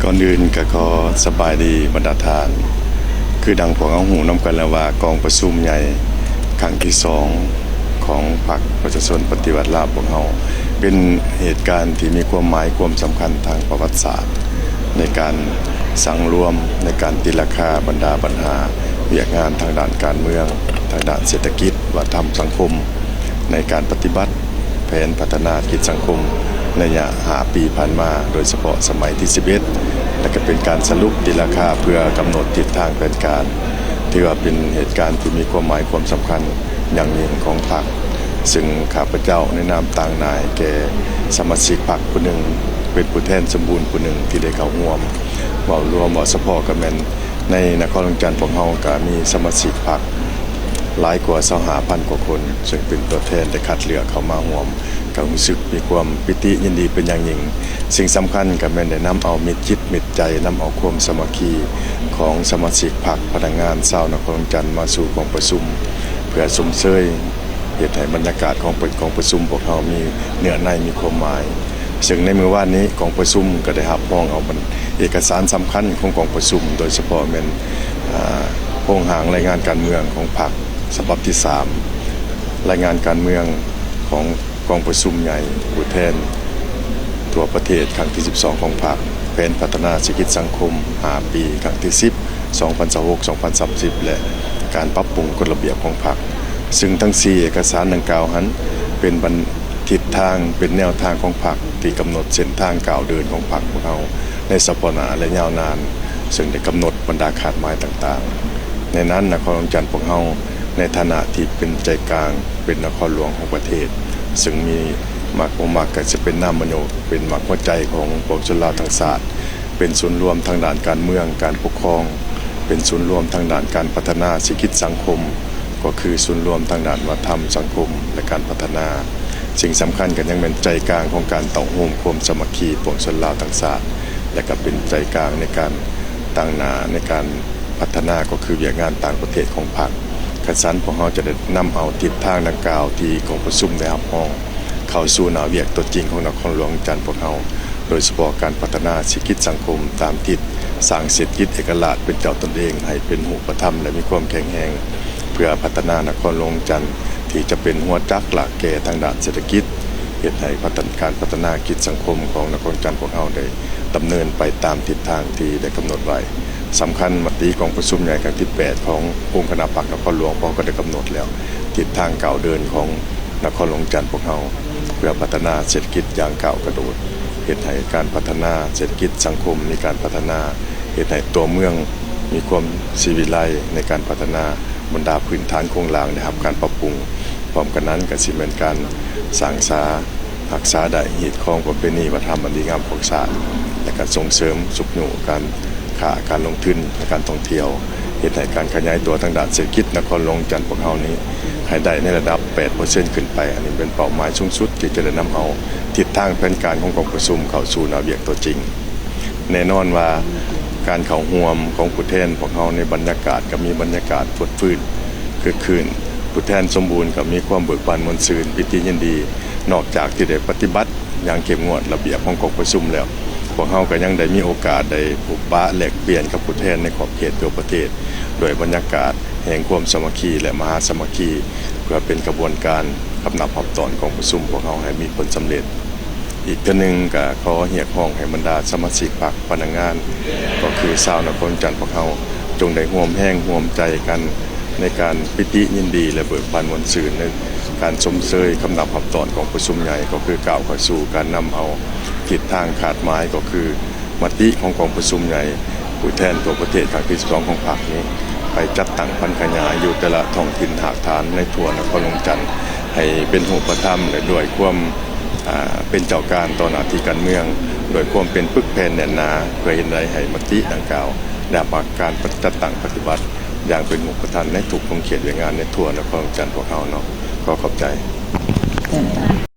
ກ່ອນອື່ນກໍຂໍສະບາຍດີບັນດາທ່ານ. ຄືດັ່ງພວກເຮົາຮູ້ນຳກັນແລ້ວວ່າ ກອງປະຊຸມໃຫຍ່ຄັ້ງທີສອງຂອງພັກປະຊາຊົນປະຕິວັດລາວພວກເຮົາ ເປັນເຫດການທີ່ມີຄວາມໝາຍຄວາມສຳຄັນທາງປະຫວັດສາດ ໃນການສັງລວມ, ໃນການຕີລາຄາບັນດາບັນຫາວຽກງານທາງດ້ານການເມືອງ, ທາງດ້ານເສດຖະກິດ, ວັດທະນະທຳ, ສັງຄົມ ໃນການປະຕິບັດ ແຜນພັດທະນາກິດສັງຄົມໄລຍະຫ້າປີຜ່ານມາ, ໂດຍສະເພາະສະໄໝທີສິບເອັດ ແລະ ກໍເປັນການສະຫຼຸບຕີລາຄາເພື່ອກຳນົດທິດທາງແຜນການ. ຖືວ່າເປັນເຫດການທີ່ມີຄວາມໝາຍຄວາມສຳຄັນຢ່າງຍິ່ງຂອງພັກ, ເຊິ່ງຂ້າພະເຈົ້າໃນນາມຕາງໜ້າໃຫ້ແກ່ສະມາຊິກພັກຜູ້ໜຶ່ງ, ເປັນຜູ້ແທນສົມບູນຜູ້ໜຶ່ງທີ່ໄດ້ເຂົ້າຮ່ວມ. ເວົ້າລວມ, ເວົ້າສະເພາະກໍແມ່ນ ໃນນະຄອນຫຼວງວຽງຈັນພວກເຮົາກໍມີສະມາຊິກພັກຫຼາຍກວ່າຊາວຫ້າພັນກວ່າຄົນ, ເຊິ່ງເປັນຕົວແທນໄດ້ຄັດເລືອກເຂົ້າມາຮ່ວມ, ກໍຮູ້ສຶກມີຄວາມປີຕິຍິນດີເປັນຢ່າງຍິ່ງ. ສິ່ງສຳຄັນກໍແມ່ນໄດ້ນຳເອົາມິດຈິດມິດໃຈ, ນຳເອົາຄວາມສາມັກຄີຂອງສະມາຊິກພັກ, ພະນັກງານຊາວນະຄອນຫຼວງວຽງຈັນມາສູ່ກອງປະຊຸມ ເພື່ອຊົມເຊີຍ ເຮັດໃຫ້ບັນຍາກາດຂອງກອງປະຊຸມພວກເຮົາມີເນື້ອໃນ, ມີຄວາມໝາຍ. ເຊິ່ງໃນມື້ວານນີ້ກອງປະຊຸມກໍໄດ້ຮັບຮອງເອົາເອກະສານສຳຄັນຂອງກອງປະຊຸມ, ໂດຍສະເພາະແມ່ນ ອາ ໂຄງຮ່າງລາຍງານການເມືອງຂອງພັກສະບັບທີສາມ, ລາຍງານການເມືອງຂອງກອງປະຊຸມໃຫຍ່ຜູ້ແທນທົ່ວປະເທດຄັ້ງທີສິບສອງຂອງພັກ, ແຜນພັດທະນາເສດຖະກິດສັງຄົມຫ້າປີ ຄັ້ງທີສິບ ສອງພັນຊາວຫົກ ສອງພັນສາມສິບ ແລະ ການປັບປຸງກົດລະບຽບຂອງພັກ. ເຊິ່ງທັງສີ່ເອກະສານດັ່ງກ່າວຫັ້ນ ເປັນບັນ ທິດທາງ ເປັນແນວທາງຂອງພັກ ທີ່ກຳນົດເສັ້ນທາງກ້າວເດີນຂອງພັກພວກເຮົາໃນສະເພາະໜ້າ ແລະ ຍາວນານ, ເຊິ່ງໄດ້ກຳນົດບັນດາຄາດໝາຍຕ່າງໆ. ໃນນັ້ນນະຄອນຫຼວງວຽງຈັນພວກເຮົາ ໃນຖານະທີ່ເປັນໃຈກາງ, ເປັນນະຄອນຫຼວງຂອງປະເທດ, ເຊິ່ງມີໝາກ ໝາກກໍຈະເປັນນາມມະໂນ ເປັນໝາກຫົວໃຈຂອງປວງຊົນລາວທັງຊາດ, ເປັນສູນລວມທາງດ້ານການເມືອງ, ການປົກຄອງ, ເປັນສູນລວມທາງດ້ານການພັດທະນາເສດຖະກິດສັງຄົມ, ກໍຄືສູນລວມທາງດ້ານວັດທະນະທຳ, ສັງຄົມ ແລະ ການພັດທະນາ. ສິ່ງສຳຄັນກໍຍັງແມ່ນໃຈກາງຂອງການເຕົ້າໂຮມຄວາມສາມັກຄີປວງຊົນລາວທັງຊາດ ແລະ ກໍເປັນໃຈກາງໃນການຕາງໜ້າໃນການພັດທະນາ ກໍຄືວຽກງານຕ່າງປະເທດຂອງພັກ. ຄັນຊັ້ນ ພວກເຮົາຈະໄດ້ນຳເອົາທິດທາງດັ່ງກ່າວທີ່ກອງປະຊຸມໄດ້ຮັບຮອງ ເຂົ້າສູ່ໜ້າວຽກຕົວຈິງຂອງນະຄອນຫຼວງວຽງຈັນພວກເຮົາ, ໂດຍສະເພາະການພັດທະນາເສດຖະກິດສັງຄົມຕາມທິດ ສ້າງເສດຖະກິດເອກະລາດເປັນເຈົ້າຕົນເອງໃຫ້ເປັນຮູບປະທຳ ແລະ ມີຄວາມແຂງແຮງ ເພື່ອພັດທະນານະຄອນຫຼວງວຽງຈັນ ທີ່ຈະເປັນຫົວຈັກລາກແກ່ທາງດ້ານເສດຖະກິດ, ເຮັດໃຫ້ພັດທະນາ ການພັດທະນາກິດສັງຄົມຂອງນະຄອນວຽງຈັນພວກເຮົາໄດ້ດຳເນີນໄປຕາມທິດທາງທີ່ໄດ້ກຳນົດໄວ້. ສຳຄັນ, ມະຕິກອງປະຊຸມໃຫຍ່ຄັ້ງທີແປດຂອງອົງຄະນະພັກນະຄອນຫຼວງພວກເຮົາກໍໄດ້ກຳນົດແລ້ວ ທິດທາງກ້າວເດີນຂອງນະຄອນຫຼວງວຽງຈັນພວກເຮົາ ເພື່ອພັດທະນາເສດຖະກິດຢ່າງກ້າວກະໂດດ, ເຮັດໃຫ້ການພັດທະນາເສດຖະກິດສັງຄົມມີການພັດທະນາ, ເຮັດໃຫ້ຕົວເມືອງມີຄວາມສີວິໄລໃນການພັດທະນາ, ບັນດາພື້ນຖານໂຄງລ່າງໄດ້ຮັບການປັບປຸງ. ພ້ອມກັນນັ້ນກໍຊິແມ່ນການສ້າງສາ ຮັກສາໄດ້ຮີດຄອງປະເພນີວັດທະນະທຳອັນດີງາມຂອງຊາດ ແລະ ການສົ່ງເສີມຊຸກຍູ້ການຄ້າການລົງທຶນ ແລະ ການທ່ອງທ່ຽວ, ເຮັດໃຫ້ການຂະຫຍາຍຕົວທາງດ້ານເສດຖະກິດນະຄອນຫຼວງວຽງຈັນພວກເຮົານີ້ໃຫ້ໄດ້ໃນລະດັບແປດເປີເຊັນຂຶ້ນໄປ. ອັນນີ້ເປັນເປົ້າໝາຍສູງສຸດທີ່ຈະໄດ້ນຳເອົາທິດທາງແຜນການຂອງກອງປະຊຸມເຂົ້າສູ່ໜ້າວຽກຕົວຈິງ. ແນ່ນອນວ່າການເຂົ້າຮ່ວມຂອງຜູ້ແທນພວກເຮົາໃນບັນຍາກາດກໍມີບັນຍາກາດຟົດຟື້ນຄຶກຄື້ນ, ຜູ້ແທນສົມບູນກໍມີຄວາມເບີກບານມ່ວນຊື່ນ ປີຕິຍິນດີ. ນອກຈາກທີ່ໄດ້ປະຕິບັດຢ່າງເຂັ້ມງວດລະບຽບຂອງກອງປະຊຸມແລ້ວ, ພວກເຮົາກໍຍັງໄດ້ມີໂອກາດໄດ້ພົບປະແລກປ່ຽນກັບຜູ້ແທນໃນຂອບເຂດທົ່ວປະເທດ ດ້ວຍບັນຍາກາດແຫ່ງຄວາມສາມັກຄີ ແລະ ມະຫາສາມັກຄີ ເພື່ອເປັນຂະບວນການຮັບນັບຮັບຕ້ອນກອງປະຊຸມພວກເຮົາໃຫ້ມີຜົນສຳເລັດ. ອີກເທື່ອໜຶ່ງກໍຂໍຮຽກຮ້ອງໃຫ້ບັນດາສະມາຊິກພັກ, ພະນັກງານ, ກໍຄືຊາວນະຄອນວຽງຈັນພວກເຮົາ ຈົ່ງໄດ້ຮ່ວມແຮງຮ່ວມໃຈກັນໃນການປີຕິຍິນດີ ແລະ ເບີກບານມ່ວນຊື່ນໃນການຊົມເຊີຍຄຳນັບຮັບຕ້ອນກອງປະຊຸມໃຫຍ່, ກໍຄືກ້າວເຂົ້າສູ່ການນຳເອົາທິດທາງຄາດໝາຍ, ກໍຄື ມະຕິຂອງກອງປະຊຸມໃຫຍ່ຜູ້ແທນທົ່ວປະເທດຄັ້ງທີສິບສອງຂອງພັກນີ້ ໄປຈັດຕັ້ງຜັນຂະຫຍາຍຢູ່ແຕ່ລະທ້ອງຖິ່ນຮາກຖານໃນທົ່ວນະຄອນຫຼວງວຽງຈັນ ໃຫ້ເປັນຮູບປະທຳ ແລະ ດ້ວຍຄວາມ ອາ ເປັນເຈົ້າການຕໍ່ໜ້າທີ່ການເມືອງ, ດ້ວຍຄວາມເປັນປຶກແຜ່ນແໜ້ນໜາ, ເພື່ອເຮັດໃດໃຫ້ມະຕິດັ່ງກ່າວໄດ້ຮັບການຈັດຕັ້ງປະຕິບັດຢ່າງເປັນຮູບປະທຳໃນທຸກຂົງເຂດວຽກງານໃນທົ່ວນະຄອນຫຼວງວຽງຈັນພວກເຮົາເນາະ. ຂໍຂອບໃຈ.